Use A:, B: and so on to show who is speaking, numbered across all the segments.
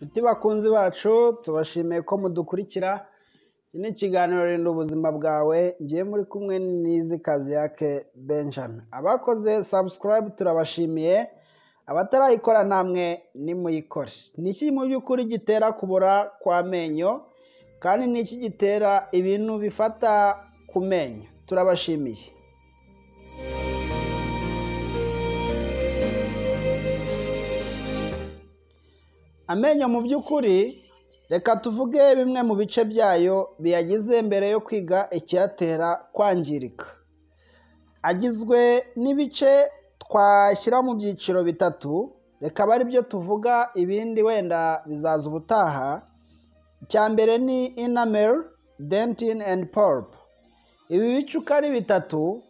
A: Nshuti bakunzi bacu, tubashimiye ko mudukurikira. Iki ni ikiganiro Rinda Ubuzima Bwawe, ngiye muri kumwe n'izi kazi yake Benjamin. Abakoze subscribe turabashimiye, abatarayikora namwe nimuyikore. Ni iki mu by'ukuri gitera kubora kw'amenyo, kandi ni iki gitera ibintu bifata ku menyo? Turabashimiye. Amenyo mu by'ukuri, reka tuvuge bimwe mu bice byayo biyagize mbere yo kwiga icyatera kwangirika. Agizwe n'ibice twashyira mu byiciro bitatu, reka abe ari byo tuvuga, ibindi wenda bizaza ubutaha. Icya mbere ni enamel, dentin and pulp. Ibi bice uko ari bitatu,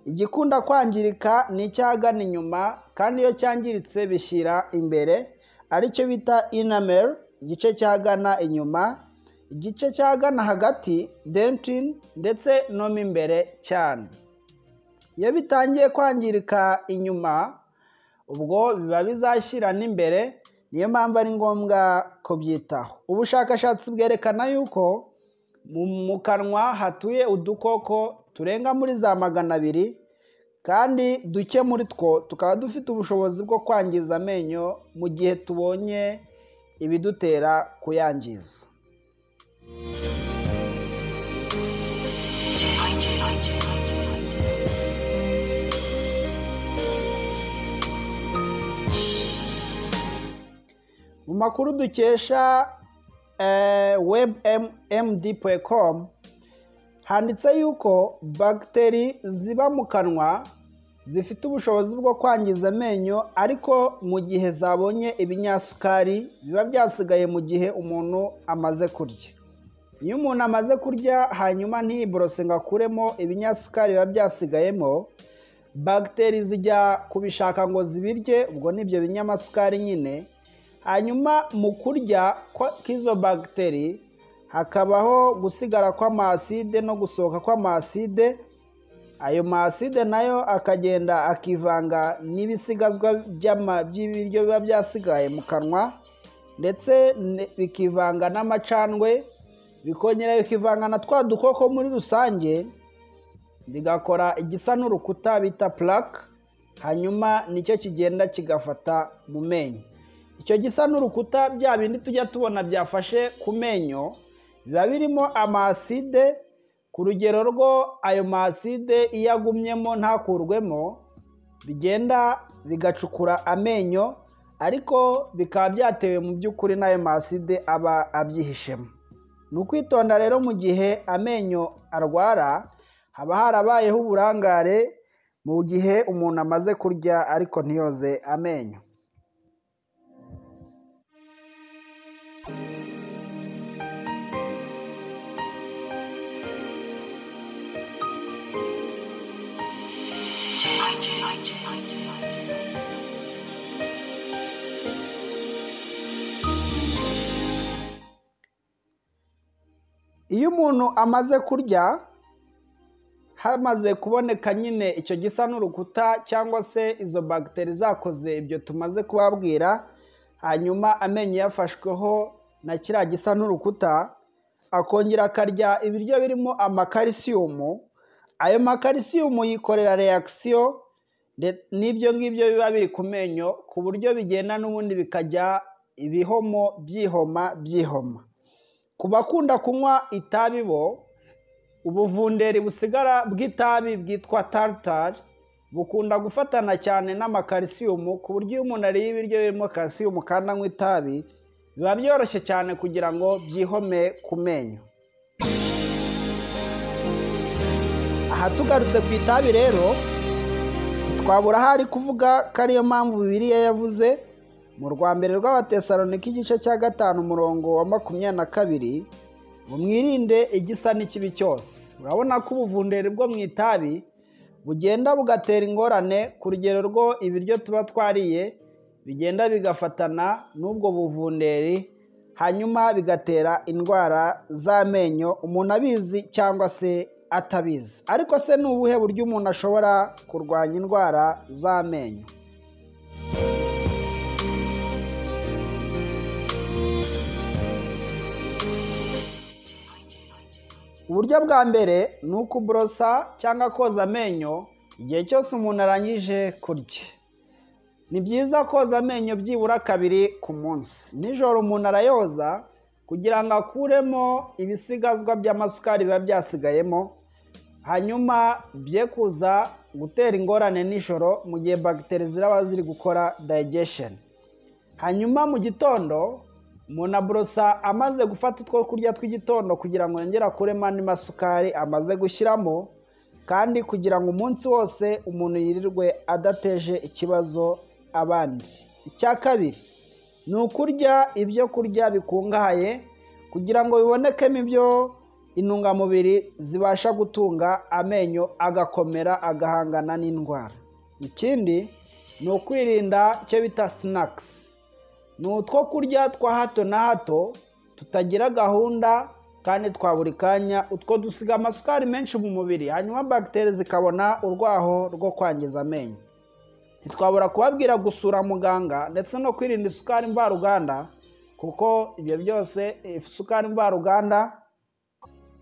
A: igikunda kwangirika ni icy'ahagana inyuma, kandi iyo cyangiritse bishyira imbere, aricyo bita enamel, igice cy'ahagana inyuma, igice cy'ahagana hagati dentin, ndetse no mo imbere cyane. Iyo bitangiye kwangirika inyuma, ubwo biba bizashyira n'imbere, niyo mpamvu ari ngombwa kubyitaho. Ubushakashatsi bwerekana yuko mu kanwa hatuye udukoko turenga muri za 200, kandi duke muri two tukaba dufite ubushobozi bwo kwangiza amenyo mu gihe tubonye ibidutera kuyangiza. Mu makuru dukesha webmd.com handitse yuko bagiteri ziba mu kanwa zifite ubushobozi bwo kwangiza amenyo, ariko mu gihe zabonye ibinyasukari biba byasigaye mu gihe umuntu amaze kurya. Iyo umuntu amaze kurya hanyuma ntiyiborose ngo akuremo ibinyasukari biba byasigayemo, bagiteri zijya kubishaka ngo zibirye, ubwo nibyo binyamasukari nyine. Hanyuma mu kurya kw'izo bagiteri hakabaho gusigara kw'amaside no gusohoka kw'amaside. Ayo maside nayo akagenda akivanga n'ibisigazwa by'ibiryo biba byasigaye mu kanwa, ndetse bikivanga n'amacandwe, bikongera bikivanga na twa dukoko muri rusange, bigakora igisa n'urukuta bita plaque, hanyuma nicyo kigenda kigafata mu menyo. Icyo gisa n'urukuta, bya bindi tujya tubona byafashe ku menyo, biba birimo amaside ku rugero rwo ayo maside iyo agumyemo ntakurwemo, bigenda bigacukura amenyo, ariko bikaba byatewe mu by'ukuri n'ayo maside aba abyihishemo. Ni ukwitonda rero mu gihe amenyo arwara, haba harabayeho uburangare mu gihe umuntu amaze kurya ariko ntiyoze amenyo. Iyo umuntu amaze kurya, hamaze kuboneka nyine icyo gisa n'urukuta cyangwa se izo bagiteri zakoze ibyo tumaze kubabwira, hanyuma amenyo yafashweho na kiriya gisa n'urukuta, akongera akarya ibiryo birimo amakarisiyumu. Ayo makarisiyumu yikorera reaction n'ibyo ngibyo biba biri ku menyo, ku buryo bigenda n'ubundi bikajya ibihomo byihoma byihoma. Ku bakunda kunywa itabi bo, ubuvunderi busigara bw'itabi bwitwa tartar bukunda gufatana cyane n'amakarisiyumu, ku buryo iyo umuntu ariye ibiryo birimo kalisiyumu kandi anywa itabi, biba byoroshye cyane kugira ngo byihome ku menyo. Aha tugarutse ku itabi rero, twabura ahari kuvuga ko ariyo mpamvu Bibiliya yavuze mu rwa mbere rw'Abatesalonike igice cya 5 umurongo wa 22 ngo mwirinde igisa n'ikibi cyose. Urabona ko ubuvunderi bwo mu itabi bugenda bugatera ingorane ku rugero rwo ibiryo tuba twariye bigenda bigafatana n'ubwo buvunderi, hanyuma bigatera indwara z'amenyo umuntu abizi cyangwa se atabizi. Ariko se ni ubuhe buryo umuntu ashobora kurwanya indwara z'amenyo? Uburyo bwa mbere ni ukuborosa cyangwa koza amenyo igihe cyose umuntu arangije kurya. Ni byiza koza amenyo byibura kabiri ku munsi. Nijoro umuntu arayoza kugira ngo akuremo ibisigazwa by'amasukari biba byasigayemo, hanyuma bye kuza gutera ingorane nijoro mu gihe bagiteri ziraba ziri gukora digestion. Hanyuma mu gitondo umuntu aborosa amaze gufata utwo kurya tw'igitondo kugira ngo yongere akuremo andi masukari amaze gushyiramo, kandi kugira ngo umunsi wose umuntu yirirwe adateje ikibazo abandi. Icya kabiri ni ukurya ibyo kurya bikungahaye kugira ngo bibonekemo ibyo intungamubiri zibasha gutunga amenyo agakomera agahangana n'indwara. Ikindi ni ukwirinda icyo bita snacks. Ni utwo kurya twa hato na hato tutagira gahunda kandi twa buri kanya, utwo dusiga amasukari menshi mu mubiri, hanyuma bagiteri zikabona urwaho rwo kwangiza amenyo. Ntitwabura kubabwira gusura muganga ndetse no kwirinda isukari mvaruganda, kuko ibyo byose, isukari mvaruganda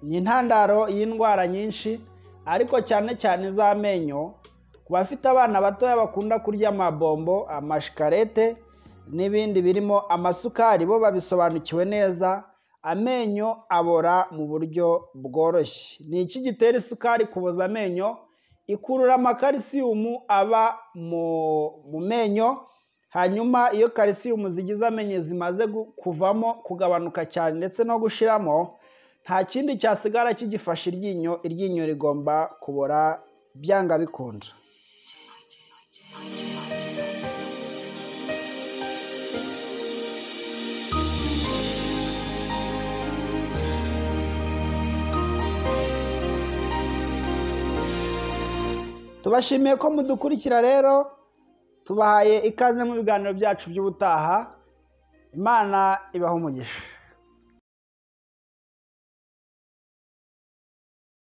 A: ni intandaro y'indwara nyinshi, ariko cyane cyane iz'amenyo. Ku bafite abana batoya bakunda kurya amabombo, amashikarete n'ibindi birimo amasukari, bo babisobanukiwe neza, amenyo abora mu buryo bworoshye. Ni iki gitera isukari kuboza amenyo? Ikurura amakarisiyumu aba mu menyo, hanyuma iyo karisiyumu zigize amenyo zimaze kuvamo, kugabanuka cyane ndetse no gushiramo, nta kindi cyasigara kigifasha iryinyo, iryinyo rigomba kubora byanga bikunda. Tubashimiye ko mudukurikira rero, tubahaye ikaze mu biganiro byacu by'ubutaha. Imana ibahe umugisha.